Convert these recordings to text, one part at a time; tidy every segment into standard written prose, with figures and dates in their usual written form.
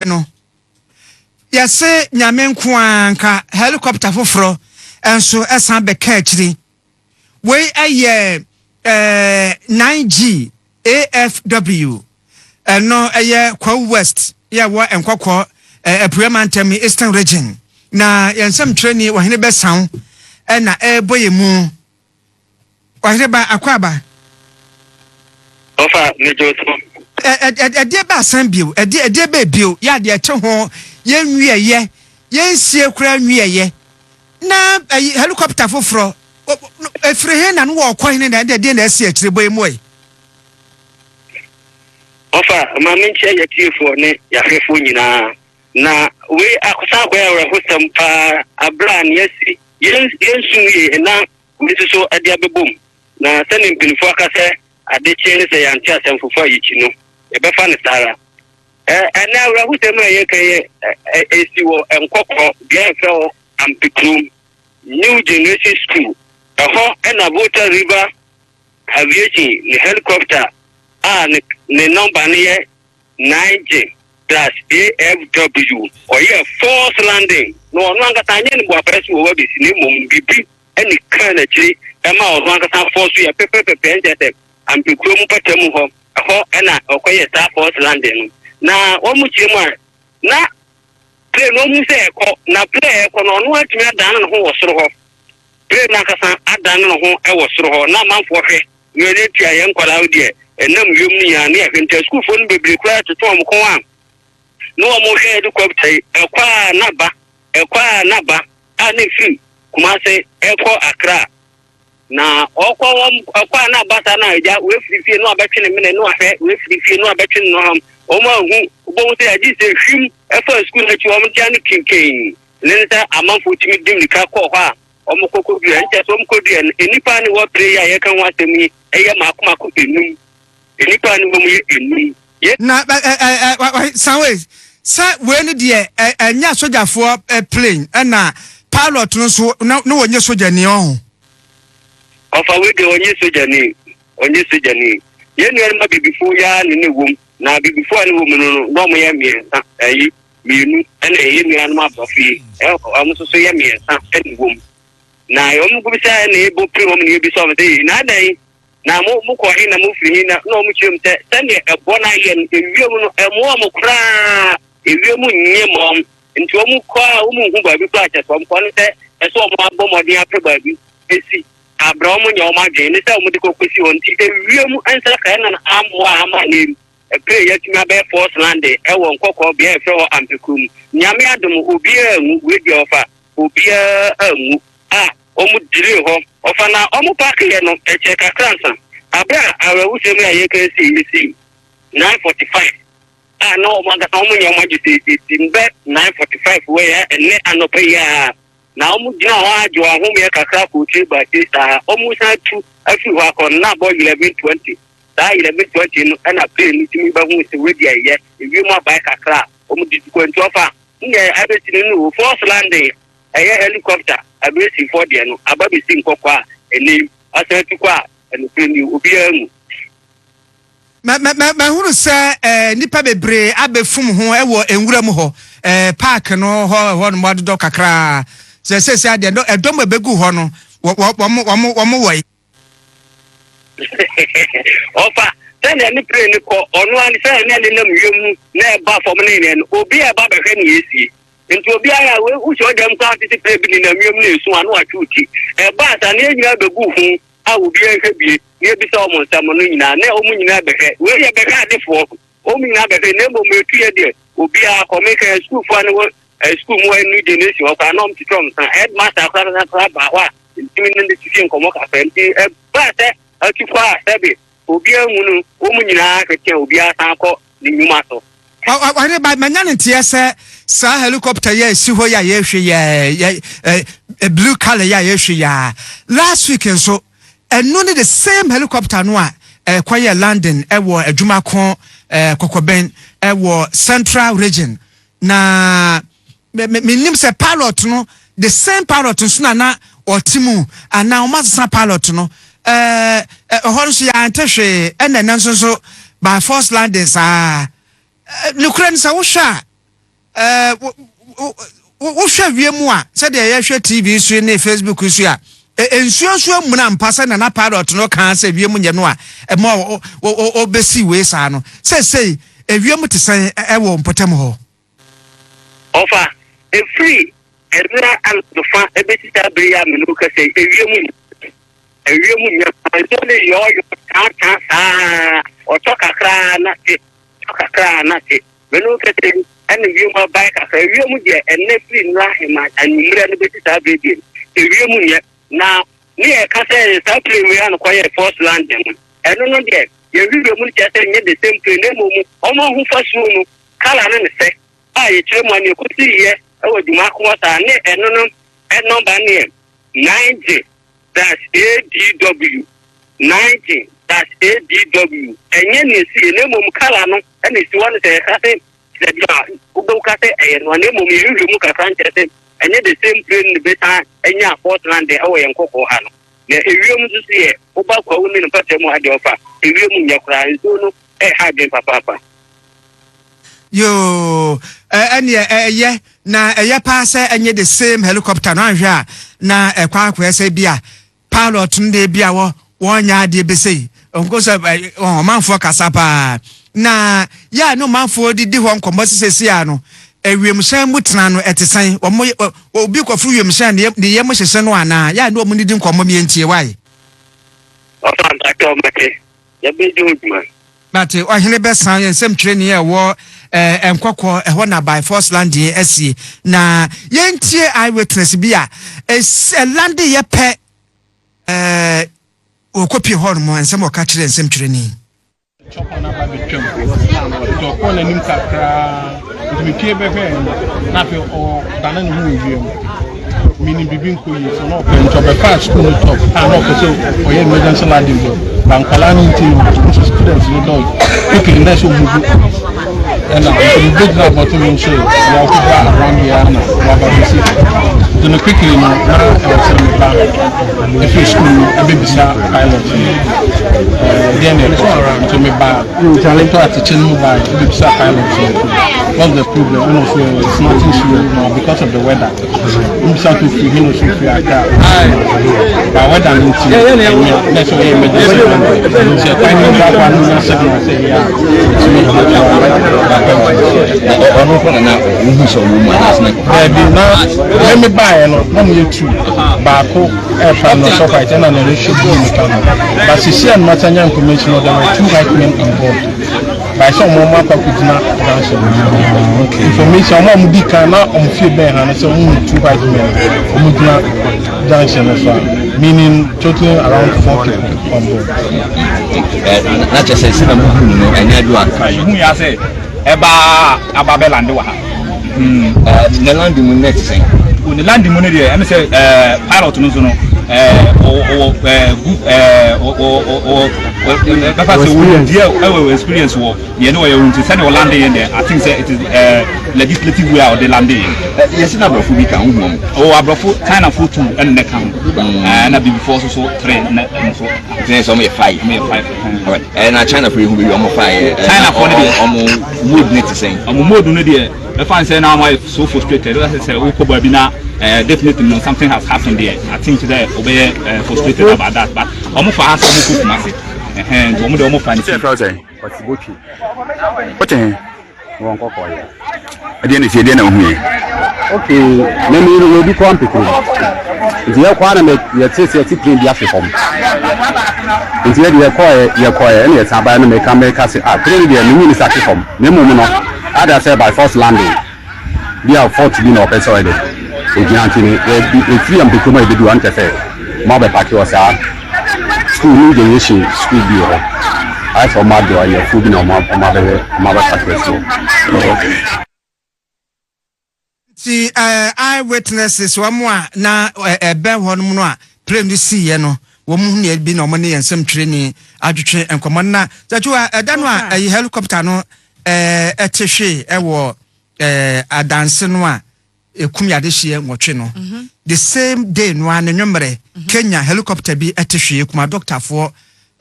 No yɛse Nyame nko ara nka helicopter foforɔ nso san bɛka akyiri. Wei ɛyɛ eh, 9G AFW ɛno ɛyɛ Kwawu West yɛ wɔ Nkɔkɔ eh, Apueɛ Mantam Eastern Region na yɛn nsɛmtwerɛni Ɔhene Bɛsaw ɛna ɛrebɔ yɛn mu. Ɔhene ba, akwaaba. Ɔfa, megye wo so. Ɛdeɛ bɛ asan bio, ɛdeɛ ɛdeɛ bɛ bio, yɛ adeɛ ɛte ho, yɛn nwiɛyɛ, yɛn nsie koraa nwiɛyɛ. Na ɛyi helicopter foforɔ, efiri he na no wɔ ɔkɔ he na ɛdeɛ ɛdeɛ na ɛsi akyire bɔ emu ɛ. Ɔfa, ma menkyia yɛtiefoɔ ne yɛahwɛfoɔ nyinaa. Na wei akɔsan akɔyɛ awerɛhosɛm paa abere a nea asi yɛn yɛn sum yie na Wei nso so de abɛbom. Na sɛdeɛ mpanimfoɔ aka sɛ ade kye ne sɛ yɛante asɛm foforɔ a yɛkyi no, yɛbɛfa no saa ara. Ɛ, ɛnɛ awerɛhosɛm a yɛka yi ɛ, ɛsi wɔ Nkɔkɔ, bea a yɛfrɛ hɔ Ampekurom, New Generation School. Ɛhɔ na Volta River Aviation ne helicopter a ne, ne nɔmba no yɛ 9G plus AFW ɔyɛɛ force landing na ɔno ankasa anyɛ ne boapɛ so wɔ hɔ abɛsi na mmom biribi ne kaa n'akyiri ɛma ɔno ankasa force yɛ pɛpɛpɛpɛ ɛnkyɛ sɛ ampekuro mu pata mu hɔ ɛhɔ ɛna ɔkɔyɛ saa force landing no na wɔn mu kyerɛ mu a na plane no ɔmu sɛ ɛkɔ na plane ɛkɔ no ɔno atumi adane ne ho wɔ soro hɔ plane no ankasa adane ne ho wɔ soro hɔ na amanfoɔ hwɛ Wei ne nti a yɛn nkwadaa no deɛ ɛnam wiem no nyinaa ne yɛhwɛ nti asukuufoɔ no bebree koraa toto wɔn kɔn a ne wɔn hwɛ helicopter yi ɛkɔ a na ba ɛkɔ a na ba a ne firi Kumase ɛkɔ Accra na ɔkɔ wɔn ɛkɔ a na ba saa na agya wefiri fie no abɛtwe ne mene no ahwɛ wefiri fie no abɛtwe ne no ham wɔn ahu wɔn sɛ agye sɛ hwim ɛfa sukuu n'akyi wɔn tia no kinkin ne nsa amanfoɔ tumi di mirika kɔɔ hɔ a Wɔkɔ kɔdua, nkyɛ sɛ wɔkɔdua no, nnipa a ne wɔ pere yi a yɛka ho asɛm yi yɛ mmaako mmaako enum. Nnipa a ne wɔ mu yɛ enum. Yɛ. Na ɛ ɛ ɛ Sanwei, sɛ wei no deɛ ɛ ɛnyɛ asogyafoɔ plane ɛna pilot no nso na na wɔnyɛ sogyani ɔho. Ɔfa wei deɛ ɔnyɛ sogyani, ɔnyɛ sogyani. Yɛn nuanom abibifoɔ yi ara ne ne wom, na abibifoɔ a ne wɔ mu no no na wɔyɛ mmiɛnsa ɛyi. Mmienu, ɛna yɛn nuanom aborɔfo yi, wɔn nso so yɛ mmiɛnsa ɛna ɛwɔ mu. Na wɔn bisa ɛna yɛbɔ piri wɔn na yɛbisa wɔn sɛ, na adɛn na mo mo kɔ he na mo firi he na na wɔn kyerɛ mu sɛ sɛdeɛ ɛbɔ no ayɛ no ewiem no ɛmmoa wɔn koraa, ewiem nyɛ ma wɔn nti wɔn kɔ a wɔn nhu baabi koraa kyɛ sɛ wɔn kɔ no sɛ ɛsɛ wɔn abɔ mmɔden apɛ baabi esi abira wɔn nyɛ wɔn adwene ne sɛ wɔn de kɔ kɔsi wɔn nti ewiem nsakra na ammoa ama ne Bere a yɛatumi abɛyɛ Falls Landing wɔ Nkɔkɔɔ bea a yɛfrɛ hɔ Ampekuro mu. Nyame adom obiara anwu, wei deɛ ɔfa obiara anwu a wɔn delay hɔ ɔfa na wɔn park yɛ no ɛkyɛ kakra ansa. Abere a awerɛhosɛm yi a yɛka yi sii esii 9:45 a na wɔn ankasa wɔn nyɛ wɔn adwe sɛ esi mbɛ 9:45 wɔ yɛ ɛnɛ anɔpa yi a na wɔn gyina hɔ agye wɔn ahomeɛ kakra kɔ tiri ba tiri saa wɔn san tu afiri hɔ akɔ no na abɔ 11:20. Saa 11:20 no na plane no tumi bɛhuu sɛ wadi ayɛ ewiem abae kakra a wɔde tu kwan. Nti ɔfa nea abesi no no force landing, ɛyɛ helicopter abresifoɔ deɛ no aba besi nkɔkɔ a ɛnɛ yi asan atu kɔ a ɛnokorɛ ni obiara nwu. Mahunu sɛ nnipa bebree abɛfum ho wɔ nwura mu hɔ, park no hɔ hɔ nom adodɔ kakraa. Sɛ sɛsɛ adeɛ ɛdɔm a ɛbɛgu hɔ no wɔn wɔ yi. Ɔfa sɛnea ne plane no kɔ ɔno ara sɛ ne nenam wiem na ɛba fam ne nea no obi a ɛba bɛhwɛ ne esie nti obi a wohyɛ ɔdɛm kɔ atete plane bi nenam wiem na esu ano atwe ti ɛba asa ne nyinaa bɛgu ho a obi nhwɛ bie na ebisa wɔn nsɛm no nyinaa na wɔn nyinaa bɛhwɛ wei yɛ bɛhwɛ adefoɔ wɔn nyinaa bɛhwɛ na mmom etu yɛ deɛ obiara kɔ meka sukuufoɔ ne wɔ sukuu mu new generation hɔ koraa na wɔn twitwa wɔn nsa headmaster koraa koraa ba hɔ a Ntumi ne no twetwe nkɔmmɔ kakra nti ɛbaa sɛ atukɔ a sɛbe obiara nhu no, wɔn nyinaa hwete a obiara san kɔ ne nnwuma so. Ɔhene ba, manya ne nteɛ sɛ saa helicopter yi a ɛsi hɔ yi a yɛrehwɛ yi ɛ blue colour yi a yɛrehwɛ yi a last week nso ɛno ne the same helicopter no a ɛkɔyɛ landing ɛwɔ adwumako kɔkɔbɛn ɛwɔ Central Region. Na menim sɛ pilot no, the same pilot nso na ɔte mu anaa ɔmo asesa pilot no. Ɛhɔ nso yɛante hwee. Ɛna ɛnɛ nso so by force landing saa. Nukura no sɛ wohwɛ a, wohwɛ wie mu a, sɛdeɛ yɛhwɛ TV so ne Facebook so a, nsuo nso amuna mpa sɛ nana pilot no kaa sɛ wiem nyɛ no a ɛma ɔbɛsi wei saa no. Sɛsei ewiem te sɛn ɛwɔ mpɔtam hɔ? Ɔfa efiri ɛnura anadwofa ebesi saa bere yi a mene kasa yi, ewiem nyɛ. Nsuo ne yɔɔyɔ taataa saa, ɔtɔ kakraa na te, tɔ kakraa na te. Mene kasa yi ɛna ewiem abae kakra. Ewiem deɛ, ɛnɛ firi nnura ahema anwummerɛ no bɛsi saa bere deɛ, ewiem nyɛ. Na ne yɛ ka sɛ saa plane wei ano kɔyɛ force landing no, ɛno no deɛ, yɛhwehwɛ mu no kyerɛ sɛ nyɛ the same plane, na mmom ɔmo ahofasuo no, colour no ne sɛ a yɛkyerɛ mu a ne ɛkɔsi yɛ ɛwɔ dwuma ko saa ne ɛno no ɛnɔmba no yɛ 90-ADW, 90-ADW. Ɛnyɛ ne esi yɛ, na mmom colour no ɛna esi hɔ no sɛ yɛka sɛ sɛbi a wobɛka sɛ ɛyɛ no, na mmom yɛhwehwɛ mu kakra nkyerɛ sɛ ɛnyɛ the same plane no bɛsan ɛnya force landing ɛwɔ yɛn kɔkɔɔ ha no. Na ewiem nso so yɛ woba Kwawu ne ne mpata mu ha deɛ, ɔfa ewiem nyɛ koraa. Nsuo no ɛha adwen papaapa. Yoo, ɛneɛ ɛyɛ na ɛyɛ paa sɛ ɛnyɛ the same helicopter no. Anhwɛ a na ɛkɔ akɔyɛ sɛ bi a pilot no de bi a wɔ wɔnyɛ adeɛ bɛsɛi nko sɛ ɔmanfoɔ kasa paa na yɛ a ne ɔmanfoɔ didi hɔ nkɔmmɔ sisɛsi a no, ewiemhyɛn mu tena no ɛte sɛn? Wɔn obi kɔforo wiemhyɛn ne yɛm hyehyɛ no anaa? Yɛ a ne wɔn didi nkɔmmɔ mientie wae. Ɔfa mpatɛ ɔmate, yɛbɛdi ho dwuma. But ɔhene bɛsan yɛn nsɛm twerɛni a ɛwɔ Nkɔkɔ ɛhɔ na by force landing asie. Na yɛntie eyewitness bi a ɛlande yɛ pɛ wɔkɔpie hɔ nom, nsɛm ɔka kyerɛ nsɛm twerɛni. Chopper no aba bɛtwam nti ɔkɔɔ n'anim kakraa nti mepie bɛhwɛɛ no na afei ɔdane ne ho wɔ wiem. Menim biribi nkɔ yie so na ɔpɛ nti ɔbɛfaa school no top a na ɔpɛ sɛ ɔyɛ emergency landing bi ba nkwadaa no nti no nso students no dɔɔso quickly na ɛsɛ ɔmuvu ɛna nti mebɛgyina abɔnten mu nso wɔakɔba around here na wɔaba bɛsi. Nti no quickly no na ɛwɔ sɛ meba ɛfiri school no ɛbɛbisa pilot no deɛ na ɛkɔ so. Nti meba tɔ atekye no mu ba ɛbɛbisa pilot no, "What's the problem?" Ɛna ɔso it's nothing serious no, because of the weather. Mbisa to firi he no so firi Accra ba weather no nti ɛnyɛ na ɛsɛ ɔyɛ emergency landing nti ɛkwan no ba kwa no nya signal sɛ ɛyɛ a ɛtumi. Ɔno nko na wohu sɛ ɔwɔ mu anaasɛ na Daabi, na mɛme baeɛ no na moyɛ two, baako ɛfa no sɔ white ɛna na ɛno hyɛ blue no ka ho, but sisi a no nya information no, there were two white men on board by sɛ ɔmo akɔ akɔgyina junction no. Information ɔmo a ɔmo di kan na ɔmo fie bɛn ha no sɛ ɔmo hu two white men ɔmo gyina junction no so a, meaning totally around four people on board. Na kyerɛ sɛ sɛ na muhu no, ɛnyɛ adu a Ihu ya sɛ ɛba aba bɛ land wɔ ha. Ne land mu net sɛn? O ne land mu no deɛ, ɛmi sɛ pilot no nso no ɔwɔ good ɔwɔ bɛfa sɛ wɔn deɛ ɛwɔ experience wɔ deɛ ne wɔyɛ wɔn ti sɛdeɛ ɔlande yɛn deɛ, I think sɛ it is legislative way a ɔde lande yɛn. Yɛsi na aborɔfo bi ka ho hu ɔmo? Ɔwɔ aborɔfo, China fo two ɛna ne ka ho, ɛna bibifoɔ nso so three na nso. Nti sɛ ɔmo yɛ five? Ɔmo yɛ five. Na China fo yi hu bi ɔmo fa yɛ? China fo no deɛ, ɔmo mode ne te sɛn? Ɔmo mode no deɛ, ɛfa nsɛ na ɔmo ayɛ so frustrated. Ɔsɛ sɛ wokɔ baabi na definitely no something has happened there. I think sɛ ɔbɛyɛ frustrated about that, but ɔmo fa ha sɛ ɔmo kɔ Kumasi ɛhɛn, nti ɔmo deɛ ɔmo fa ne si. Kwasibotwi. Wote he? Wɔ Nkɔkɔɔ yɛ. Ɛdeɛ na sie, deɛ na wohu yɛ? Okay, na mi no obi kɔ mpekere nti yɛkɔ ana yɛte sɛ yɛte plane bi ahwe fam nti yɛde yɛkɔɛ ɛna yɛsan baeɛ no meka sɛ ah, plane deɛ menyi ne sɛ ahwe fam, na mmom no ada sɛ by force landing bi a fault bi na ɔpɛ sɛ ɔyɛ de ogyina. Nti no ɛfiri ampekere mu a yɛbɛdu hɔ no kyɛ sɛ mo abɛpark wɔ saa school, new generation school bi wɔ hɔ, ayɛ sɛ ɔmo adɔ ayɛfuo bi na ɔmo abɛyɛ ɔmo abɛpark asi hɔ. Nti eye witnesses, wɔn a na ɛbɛn hɔ nom no a plane no siiɛ no. Wɔn mu nea bi na wɔn ne yɛn nsɛm twerɛni adwetwe nkɔmmɔ na sɛtwa ɛda no a ɛyi helicopter no ɛɛ ɛte hwee ɛwɔ ɛɛ adanse no a ekum yadehyeɛ nwɔtwe no mhm. the same day no a ne nwommerɛ mhm. Kenya helicopter bi ɛte hwee ekum adɔktafoɔ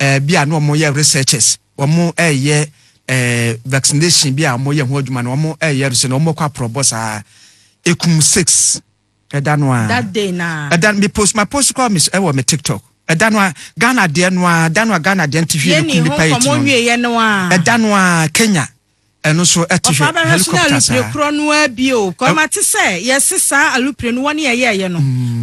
ɛɛ bi a na wɔn yɛ researchers wɔn ɛyɛ ɛɛ vaccination bi a wɔn yɛ ho adwuma no wɔn ɛyɛ research na wɔn kɔ aprɔbɔ saa ekum six. Ɛda no a. That day na. Ɛda mi post ma post kɔ mi ɛwɔ mi TikTok. Ɛda no a Ghana deɛ no a da no a Ghana deɛ nti hwɛ ne kun nipa yi ti no. Ɛda no a Kenya ɛno nso ɛte hwɛ helicopter saa. Ɔfa bɛhwɛ so na alupre korɔ no a bi o. Kɔ ma te sɛ yɛse saa alupre no wɔn yɛ yɛɛyɛ no.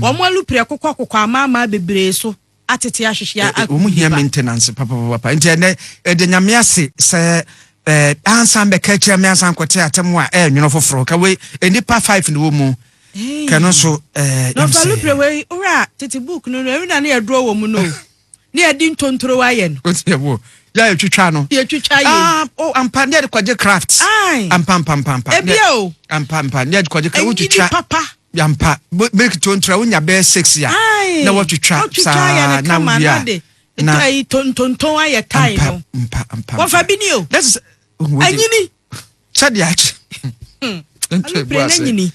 Wɔn alupre kokɔ kokɔ amaamaa bebree so. atete ahwehwe a wɔn hia maintenance papapapa nti ɛnɛ ɛde nyame ase sɛ ɛɛ ansan bɛka akyerɛ me ansan kɔte atɛm a ɛyɛ nwono foforɔ ka wei nnipa five na wɔ mu kɛno nso ɛɛ na ɔfa lupre wei wura tete book no no ɛwura ne yɛduro wɔ mu no ne yɛde ntontoro ayɛ no o ti yɛ wo yɛ yɛtwitwa no yɛtwitwa yɛ ah oh ampa ne yɛde kɔgye craft ampa ampa ampa ampa ebi o ampa ampa ne yɛde kɔgye craft wotwitwa papa Yampa milk tontura wonya bɛyɛ six ya na watwitwa saa na wia na ayi tontonton ayɛ tae no mpa mpa wɔfa bi ni o anyini kyɛde akye hmm. alupre na nyini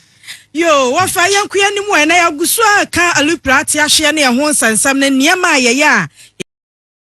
yo wɔfa yɛn nkoya no mu ɛ na yɛagu so a ka alupre ate ahyeɛ ne ɛho nsɛnsɛm ne nneɛma a yɛyɛ a